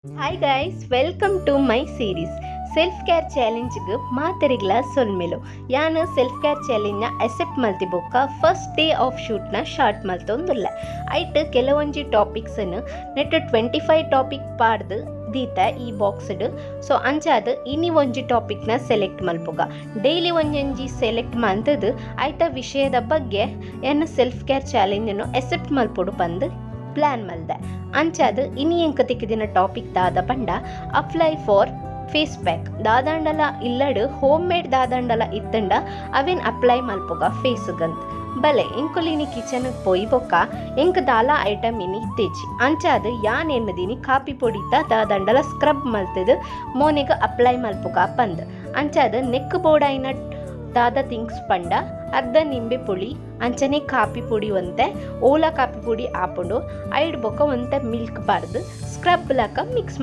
Hi guys, welcome to my series self care challenge ಗ್ ಮಾತೆರಿಗ್ಲ ಸೊಲ್ಮೆಲು. ಯಾನ್ ಸೆಲ್ಫ್ ಕೇರ್ ಚಾಲೆಂಜ್ ನ ಅಕ್ಸೆಪ್ಟ್ ಮಲ್ತಿ ಬೊಕ್ಕ ಫಸ್ಟ್ ಡೇ ಆಫ್ ಶೂಟ್ ನ ಸ್ಟಾರ್ಟ್ ಮಲ್ತೊಂದುಲ್ಲೆ. ಐಟ್ ಕೆಲವೊಂಜಿ ಟಾಪಿಕ್ಸ್ ನ್ ನೆಟ್ 25 ಟಾಪಿಕ್ ಪಾಡ್ದ್ ದೀತ ಈ ಬಾಕ್ಸ್ ಡ್. ಸೊ ಅಂಚಾದ್ ಇನಿ ಒಂಜಿ ಟಾಪಿಕ್ ನ ಸೆಲೆಕ್ಟ್ ಮಲ್ಪುಗ. ಡೈಲಿ ಒಂಜೊಂಜಿ ಸೆಲೆಕ್ಟ್ ಮಲ್ತದ್ ಐತ ವಿಷಯದ ಬಗ್ಗೆ ಎನ್ನ ಸೆಲ್ಫ್ ಕೇರ್ ಚಾಲೆಂಜ್ ನು ಅಕ್ಸೆಪ್ಟ್ ಮಲ್ಪೊಡು ಪಂದ್ ಪ್ಲಾನ್ ಮಲ್ದೆ. ಅಂಚಾದ್ ಇನಿ ಎಂಕ್ ತಿಕ್ಕಿದಿನ ಟಾಪಿಕ್ ದಾದ ಪಂಡ ಅಪ್ಲೈ ಫಾರ್ ಫೇಸ್ ಪ್ಯಾಕ್. ದಾದಾಂಡಲ ಇಲ್ಲಡ್ ಹೋಮ್ ಮೇಡ್ ದಾದಾಂಡಲ ಇತ್ತಂಡ ಅವೆನ್ ಅಪ್ಲೈ ಮಲ್ಪುಗ ಫೇಸ್ ಗಂತ್. ಬಲೆ ಎಂಕುಲು ಇನಿ ಕಿಚನ್ ಪೋಯಿ ಬೊಕ್ಕ ಎಂಕ್ ದಾಲ ಐಟಮ್ ಇನಿ ಇತ್ತೇಜಿ. ಅಂಚಾದ್ ಯಾನ್ ಎನ್ನದಿನಿ ಕಾಪಿ ಪೊಡಿತ ದಾದಾಂಡಲ ಸ್ಕ್ರಬ್ ಮಲ್ತದ್ ಮೋನೆಗ್ ಅಪ್ಲೈ ಮಲ್ಪುಗ ಪಂದ್. ಅಂಚಾದ್ ನೆಕ್ ಬೋಡಾಯಿನ ದಾದ ಥಿಂಗ್ಸ್ ಪಂಡ ಅರ್ಧ ನಿಂಬೆ ಪುಳಿ, ಅಂಚನೆ ಕಾಪಿ ಪೊಡಿ ಒಂತೆ, ಓಲ ಕಾಪಿ ಪೊಡಿ ಆಪುಂಡು, ಐಡ್ ಬೊಕ್ಕ ಒಂತೆ ಮಿಲ್ಕ್ ಪಾಡ್ದ್ ಸ್ಕ್ರಬ್ ಲಕ ಮಿಕ್ಸ್.